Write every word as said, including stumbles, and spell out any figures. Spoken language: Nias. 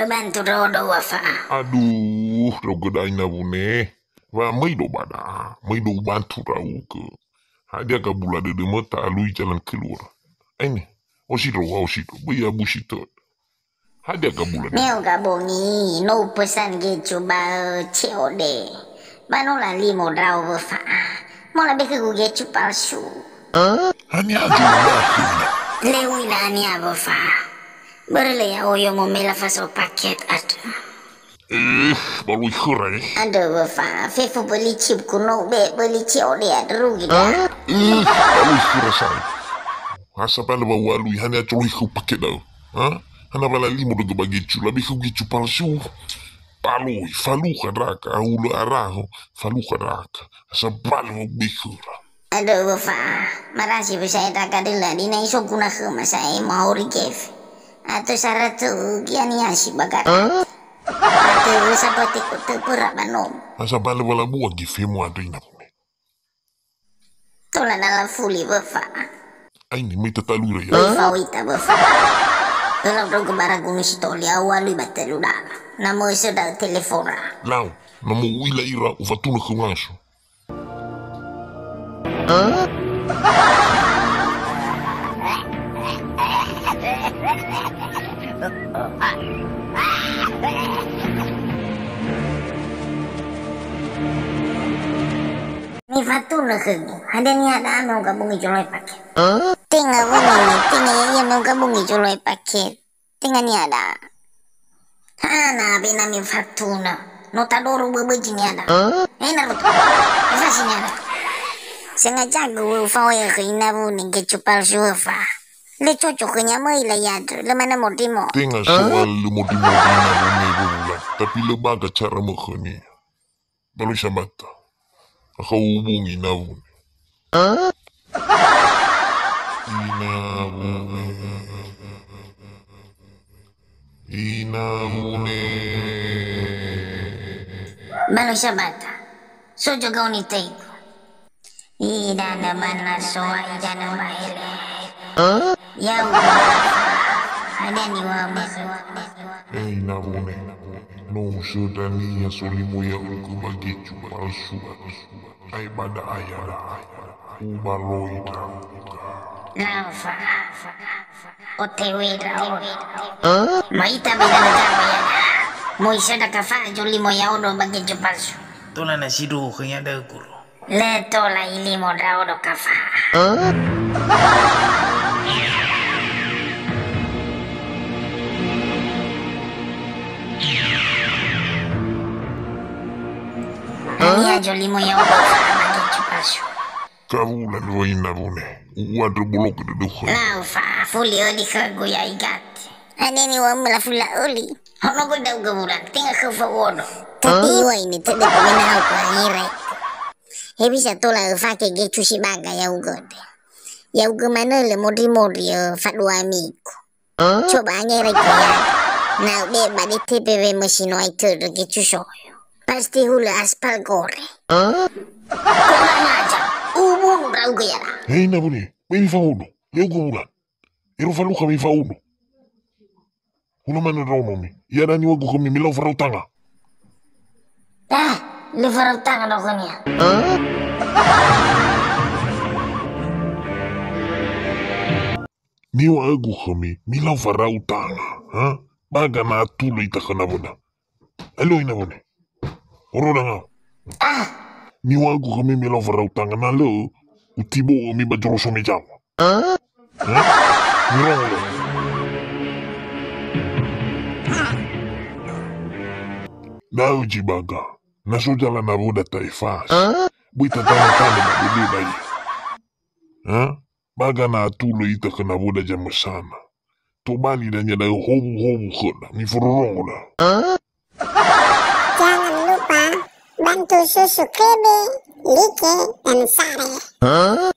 Bantu ndra'odo, Ufa'a. Aduh, ndra'ugö da'a ina Wune. Wa möi do ba da'a, möi do ubantu ndra'ugö. Hadia gabula dödömö ta'alui jalan keluar? Aine, osi ndröu, osi ndröu, böi abusi tödö. Hadia gabula dödö? Meo gabongi, no upesan gecu ba, eh, C O D. Ba no lalimo ndra'o, Ufa'a. Mo labe khögu gecu palsu. Hania zombakhöna? Lö u'ila hania, Ufa'a. Börö lö ya'oyo momela faso paket andrö. Eh, baloi khöra, eh. Andrö, Ufa'a, fefu böli chip kuno be böli C O D andrö rugi da. Eh, baloi khöra sa'ae. Ha sabali wa u'alui, hania zoloi khöu paket da'ö? Ha? Hana wa lalimo ndra'ugö ba gecu, labe khöu gecu palsu. Baloi, falukha ndra'aga, hulö araho, falukha ndra'aga. Ha sabali wa ube khöra. Andrö, Ufa'a, marasi wö sa'ae ndra'aga döla, dina isoguna khöma sa'ae maori gefe. Ato sara tö'ö giania si bagara. Ato sapati ko töpöra ba nomo. Ha sabali wa labua gefemu andrö ina Wune. Tola na lafuli, Ufa'a. Aine, möi tata'alui ira. Möi fao ita, Ufa'a. Ölau ndra'ugö ba ragu nisi toli, u'alui ba tölu dala. Na möi söndra telefora. Lau, na möi u'ila ira, ufatunö khöu langsung. Mifatunö khögu, hadia niha da'a meo gabongi zolo'ö paket? Tenga wonini, tenga ya'ia meo gabongi zolo'ö paket. Tenga niha da'a. Hana, bena mifatunö. No tadoru böböi niha da'a. Ena roto. Efasi niha da'a. Sengaja gö ufao'ö khö ina Wune gecu palsu, Ufa'a. Lö cocok khönia möi la ya'andrö, lö manö modimo. Tenga soal lö modimo ina Wune, Wulan. Tapi lö baga cara mökhönia. Baloi sabata. Akhöu hubungi ina Wune. Ina Wune. Ina Wune. Baloi sabata. So zogao nitöigu. Idanö ba nasoa, idanö ba hele. Ya'ugö, hadia niŵa'ö mökhögu? Eh, ina Wune, no usöndra niha solimo ya'ugö ba gecu palsu. Ae ba da'a ya'o, ubaloi ndra'ugö. Lau fa, otewe ndra'o. Möi ita ba idanö Jawa ya'o. Möi söndra kafa'a zolimo ya'odo ba gecu palsu. Tola na sindruhu khönia da'ö, guru. Lö tola ilimo ndra'odo kafa'a. Hania zolimo ya'odo kafa'a ba gecu palsu? Kawulan wö ina Wune, u'andrö bologö dödöu khönia. Lau fa, fuli öli khögu ya'o igati. Hadia niŵa'ömi lafuli la'öli? Honogö ndra'ugö Wulan, tenga khöu fa'u'odo. Tapi iŵa'ö ine tödögu me na ha'u'ö angerai. Hewisa tola öfake gecu si baga ya'ugö de. Ya'ugö manö lö modri-modri ö faduamigu. Coba angerai gö ya. Na u'e ba D T P W mösi no ai tödö gecu soyo. Pasti hulö aspal gore. Kurang ajar, ubunu ndra'ugö ya'o. Hei, ina Wune, böi mifaodo. Ya'ugö Wulan. Ero falukha mifa'odo. Hulö manö ndraonomi. Ya'aga niŵa'ögu khömi milau farau tanga. Ah, lö farau tanga ndra'o khönia. Niŵa'ögu khömi milau farau tanga, ha? Baga na atulö ita khö nawöda. Alö ina Wune. Oro dangau. Ah! Niŵa'ögu khömi milau farau tanga, na lö, utibo'ö mi ba zoro so me Jawa. Ha? Mirongo lö. Da'ö zi baga, na so zala nawöda ta'efasi. Böi tatanö-tanö ba dödöda ia. Ha? Baga na atulö ita khö nawöda zamösana. Tobali dania da'ö howuhowu khöda, mifororongo da'ö. Jangan lupa bantu subscribe, like, dan share.